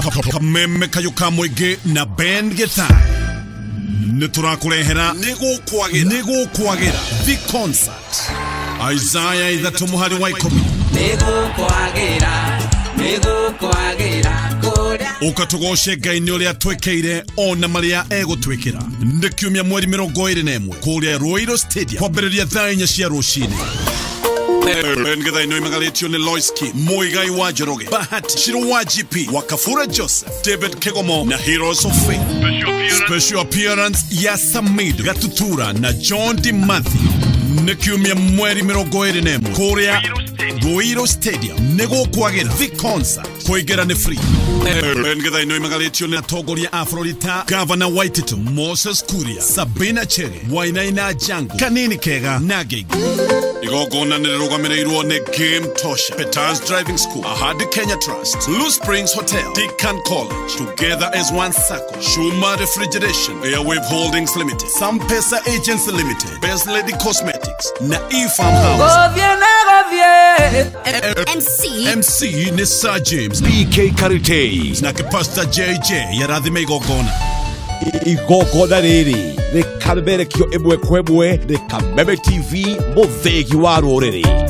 Kameme kayũ ka mũingĩ na Ben Gĩtai nĩ tũrakũrehera nĩ gũkwagĩra the concert. Isaiah 3 mũhari wa 10. Nĩgũkwagĩra, nĩgũkwagĩra kũrĩa. Ũka tũgoce Ngai nĩ ũrĩa twĩkĩire ona marĩa egũtwĩkĩra. Nĩ kiumia mweri 21 kũrĩa Ruiru Stadium kwambĩrĩria thaa 4 cia rũcinĩ. Ben Gĩthai nĩ oimagarĩtio nĩ Loiski Muigai wa Njoroge, Bahati Shiro wa GP wa Kafura Joseph, David Kegomo na Heroes of Faith. Special appearance ya Samid Gatutura na John D. Matthew. Nĩ kiumia mweri 21 kũrĩa Ruiru Stadium nĩ gũkwagĩra the concert. Kũingĩra nĩ free. Ben Gĩthai nĩ oimagarĩtio nĩ atongoria a bũrũri ta Gavana Waititu, Moses Kuria, Sabina Chege, Wainaina Jangu, Kanini Kega na angĩ aingĩ. Igongona nĩ rĩrũgamĩrĩirwo nĩ Game Tosha, Peters Driving School, Ahadi Kenya Trust, Blue Springs Hotel, Deakin College, Together as One Sacco, Shuma Refrigeration, Airwave Holdings Limited, Sampesa Agency Limited, Best Lady Cosmetics na E-Farm House. Gũthiĩ na gũthiĩ. MC MC nĩ Sir James BK Karitei na Pastor JJ yarathime igongona. Igongona rĩrĩ rĩkamemerekio ĩmwe kwa ĩmwe nĩ Kameme TV, mũthĩgi wa rũrĩrĩ.